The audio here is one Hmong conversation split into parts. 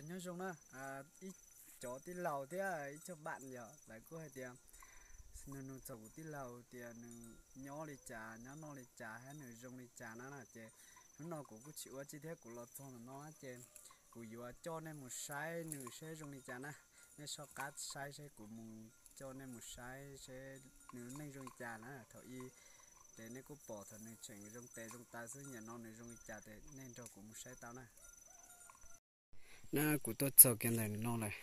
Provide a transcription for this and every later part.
Nyob zoo na, ib cov tij laug thiab ib cov pab yog lawv kuj hais tias nug nug txog kuv tij laug tias nws nyob li cas, nyob noj li cas thiab nws zoo li cas na na. Ces hnub no kuv kuj tsis ua tsi thiab, kuv los txog ntawm no ces kuv yuav coj nej mus saib nws seb zoo li cas na. Nej soj qab saib seb, kuv mus coj nej mus saib seb nws neej zoo li cas na. Thaum ub ces nej kuj pom thaum nws tseem zoo tes zoo taw xwb, nim no nws zoo li cas ces nej nrog kuv mus saib tau na. Na kuv tuaj txog kev ntawm no lawm,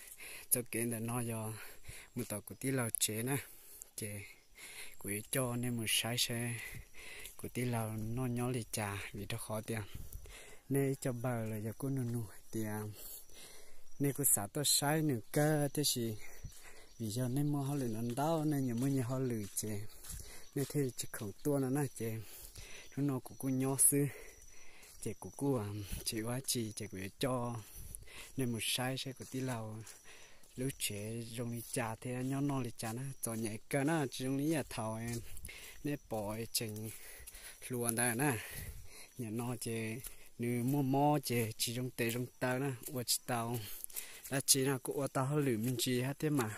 txoj kev ntawm no yog mus tom kuv tij laug tsev na. Ces kuv yuav coj nej mus saib seb kuv tij laug noj nyob li cas, vim rau qhov tias nej ib co pab los yog kuj nug nug hais tias nej kuj xav tuaj saib nws kawg, tiam sis vim yog nej muaj hauj lwm ntau ntau, nej nyias muaj nyias hauj lwm ces nej thiaj tsis khoom tuaj no na. Ces hnub no kuv kuj nyob xwb, ces kuv kuj tsis ua dab tsi, ces kuv yuav coj nej mus saib seb kuv tij laug lub tsev zoo li cas thiab nyob noj li cas na. Txom nyem kawg na, tsis zoo li yam thaum nej pom tseem hluas ntawd na. Nim no ces nws muaj mob ces tsis zoo tes zoo taw na, ua tsis tau dab tsi na, kuj ua tau hauj lwm me ntsis thiab mas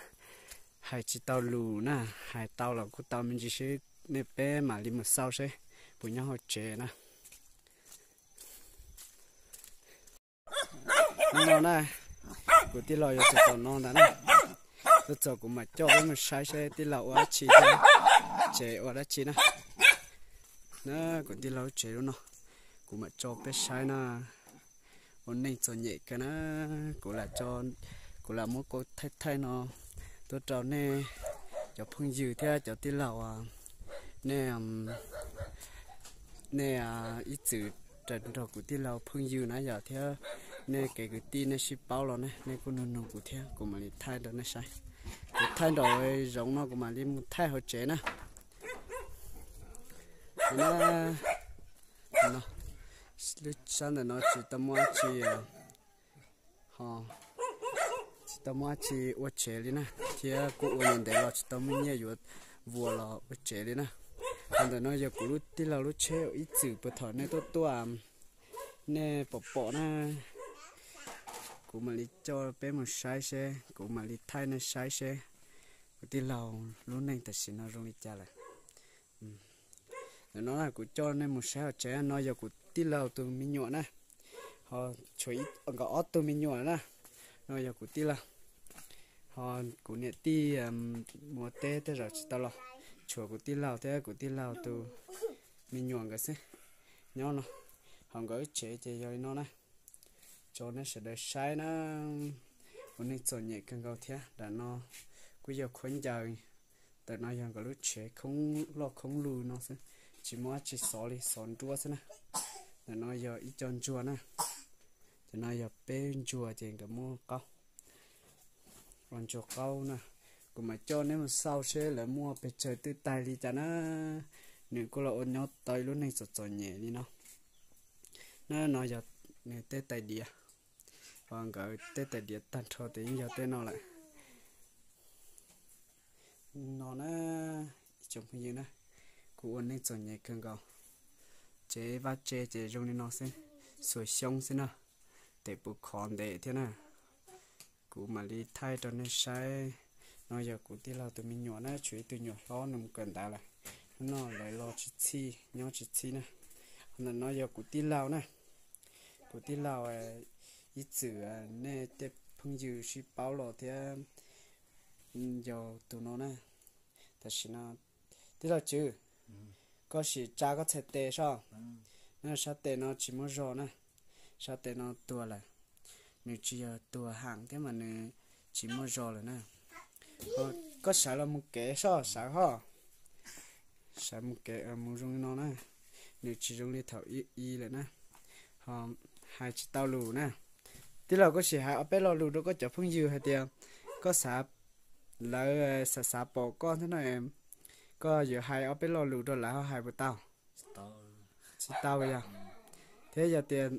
hais tsis tau lus na, hais tau los kuj tau me ntsis xwb. Nej peb mam li mus xauj seb puas nyob hauv tsev na. Hnub no na, kuv tij laug yuav txog tom no ntag na. Tuaj txog kuv mam coj peb mus saib seb tij laug ua dab tsi thiab tsev ua dab tsi na. Na, kuv tij laug tsev lub no, kuv mam tso peb saib na. Ua neej txom nyem kawg na. Kuv lam, kuv lam muab kuv thaij thaij no tuaj rau nej cov phooj ywg thiab cov tij laug, nej, nej ib txwm nrog kuv tij laug phooj ywg na yom, thiab nej kev kwv tij nej sib paub los ne, nej kuj nug nug kuv thiab, kuv mam li thaij rau nej saib. Kuv thaij nraum zoov no kuv mam li mus thaij hauv tsev na. Lub sab ntawm no tsis tau muaj dab tsi, ho tsis tau muaj dab tsi ua tsev li na, thiab kuj ua ntev los tsis tau muaj nyiaj yuav vuas los ua tsev li na. Ho ntawm no yog kuv lub tij laug lub tsheb ib txwm puag thaum nej tuaj tuaj, nej pom pom na. Kuv mam li coj peb mus saib seb, kuv mam li thaij nej saib seb kuv tij laug lub neej tam sim no zoo li cas lawm. Ntawm no kuv coj nej mus saib hauv tsev, no yog kuv tij laug tus me nyuam na. Ho tshuav nkawd ob tug me nyuam na. No yog kuv tij laug, ho kuv niam tij mus teb tej zaum tsis tau los, tshuav kuv tij laug thiab kuv tij laug tus me nyuam nkawd xwb nyob no. Ho nkawd lub tsev ces yog li no na. Tso nej sawv daws saib na. Ua neej txom nyem kawg nkaus thiab. Nram no kuj yog khaub ncaws. Ntawm no yog nkawd lub tsev khoob loj khoob lug no xwb, tsis muaj dab tsi xov li, xov nruab xwb na. Ntawm no yog ib co ntsuag na. Cov no yog peb ntsuag ces nkawd muaj qaub, ua ntsuag qaub na. Kuv mam coj neb mus xauj seb lawv muaj pes tsawg twb tag li cas na. Nws kuj los ua nyob tau ib lub neej txom txom nyem li no. Na, no yog nws tej tais diav, ho nkawd tej tais diav tag nrho ces yeej yog tej no lawm. No na, ib tsoom phooj ywg na, kuv ua neej txom nyem kawg nkaus. Tsev vaj tse ces zoo li no xwb, xuas xyoob xwb na, tes puv khov ntev thiab na. Kuv mam li thaij rau nej saib. No yog kuv tij laug tus me nyuam na, tshuav ib tug nyuam hlob nws mus kawm ntawv lawm. Hnub no lawv los tsis txhij, nyob tsis txhij na. Ntawm no yog kuv tij laug na. Kuv tij laug ib txwm nej tej phooj ywg sib paub los thiab, yog tus no na. Tam sim no, tij laug Tswv, koj sim tsa koj txhais tes soj. Sab tes no tsis muaj zog na, sab tes no tuag lawm. Nws tsis yog tuag heev thiab mas nws tsis muaj zog lawm na. Koj sawv los mus kev soj, sawv ho, sawv mus kev mus zoo li no na. Nws tsis zoo li thaum ub lawm na, ho hais tsis tau lus na. Tij laug, koj sim hais ob peb lo lus rau koj cov phooj ywg hais tias koj xav, lawv xav xav pom koj thiab no, koj yuav hais ob peb lo lus rau lawv ho hais puas tau? Tsis tau yog? Thiab yog tias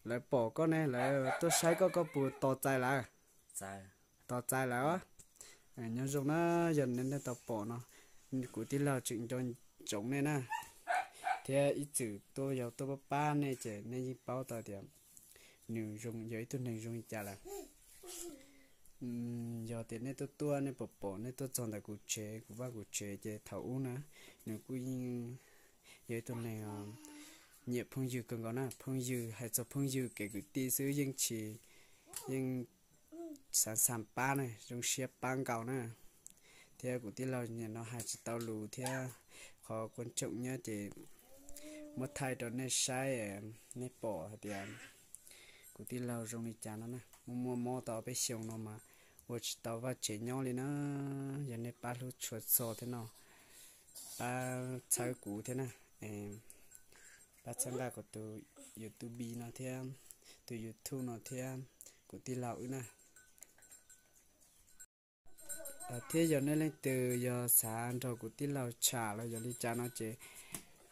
lawv pom koj ne, lawv tuaj saib koj, koj puas tos txais lawv? Tos txais lawv. Nyob zoo na, yog nej tau pom no, kuv tij laug tseem nco ntsoov nej na, thiab ib txwm tuaj yog tuaj pab pab nej ces nej yeej paub tau tias nws yog ib tug neeg zoo li cas lawm. Yog tias nej tuaj tuaj nej pom pom nej tuaj txog ntawm kuv tsev, kuv vaj kuv tsev ces thaum ub na, nws kuj yeej yog ib tug neeg nyiam phooj ywg kawg nkaus na. Phooj ywg, hais txog phooj ywg kev kwv tij xwb yeej tsis, yeej xav xas pab na, zoo siab pab nkaus na. Thiab kuv tij laug nim no hais tsis tau lus thiab, qhov kuab tsoom nyob ces muab thaij rau nej saib, nej pom hais tias kuv tij laug zoo li cas no na. Muaj muaj mob tau peb xyoo no mas ua tsis tau vaj tsev nyob li na. Yog nej pab hlub tshua txog thiab no, pab txhawb kuv thiab na, pab txhawb nqa kuv tus YouTube no thiab, tus YouTube no thiab kuv tij laug wb na. Thiab yog nej leej twg yog xav nrog kuv tij laug tsham los yog li cas no ces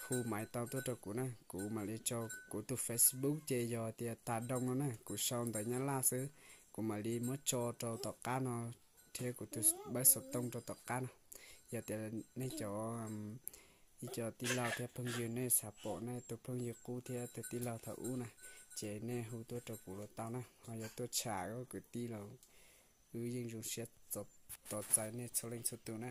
hu maiv tau tuaj rau kuv na, kuv mam li tso. Kuv tus Facebook ces yog tias Tas Doo no na, kuv sau ntawv Nyab Laj xwb. Kuv mam li muab tso rau tom qab no, thiab kuv tus npawb xov tooj rau tom qab no. Yog tias nej cov, ib co tij laug thiab phooj ywg nej xav pom nej tus phooj ywg qub thiab tus tij laug thaum ub na, ces nej hu tuaj rau kuv los tau na. Ho yog tuaj tsham kwv tij los wb yeej zoo siab tos txais nej txhua leej txhua tus na.